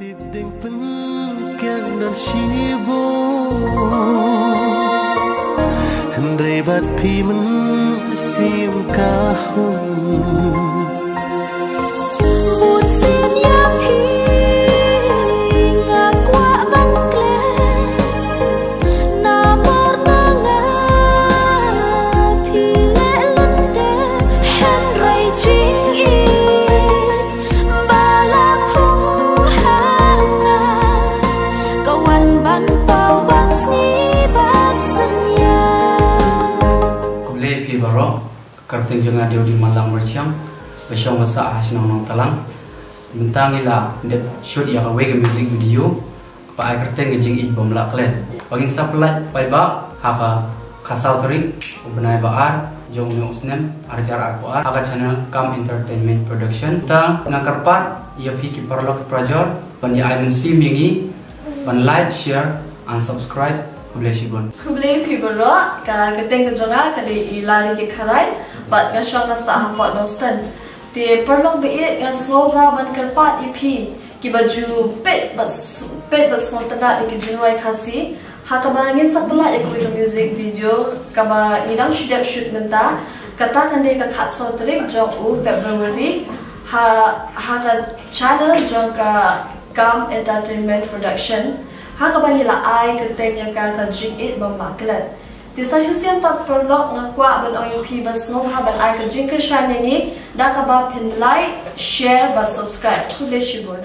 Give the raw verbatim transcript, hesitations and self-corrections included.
Ding pynkiang dan shibun, hynrei bad phi mynsiem ka hum. Bun sien ïa phi nga kwah ban klet, namar na nga phi leh lyndet, hynrei jingïeit ba la phong ha nga ka wan ban paw ban sngi ban synñiang. Khublei phi baroh, ka kyrteng jong nga dei u Ding Mallam Myrchiang, ba shong ba sah ha shnong Nongtalang. Mynta ngi la dep shoot ïa kawei ka music video ba ai kyrteng ka Jingïeit bym lah klet. Ba ngin sa pyllait paidbah ha ka khatsaw tarik u bnai ba ar jong une u snem ar hajar arphew ar ha ka channel Kam Entertainment Production. Te nga kyrpad ïa phi ki paralok ki parajor ban ïa ai mynsiem ïa ngi ban like, share and subscribe. Khublei shibun. Khublei phi baroh, ka kyrteng ka jong nga ka dei i Lari Kharai bad nga shong nga sah ha Port Nongstoiñ. Te paralok ba ïeit, nga sngewbha ban kyrpad ïa phi kiba ju peit bad s-, peit bad sngewtynnad ïa ki jingrwai Khasi, ha kaba ngin sa pyllait ïa kawei ka music video kaba ngi dang shu dep shoot mynta. Kata kan dei ka khatsaw tarik jong u February ha, ha ka channel jong ka Kam Entertainment Production, ha kaba ngi la ai kyrteng ïa ka ka Jingïeit bym lah klet. Te sa shisien pat paralok, nga kwah ban ong ïa phi ba sngewbha ban ai ka jingkyrshan ïa ngi da kaba phin like, share bad subscribe. Khublei shibun.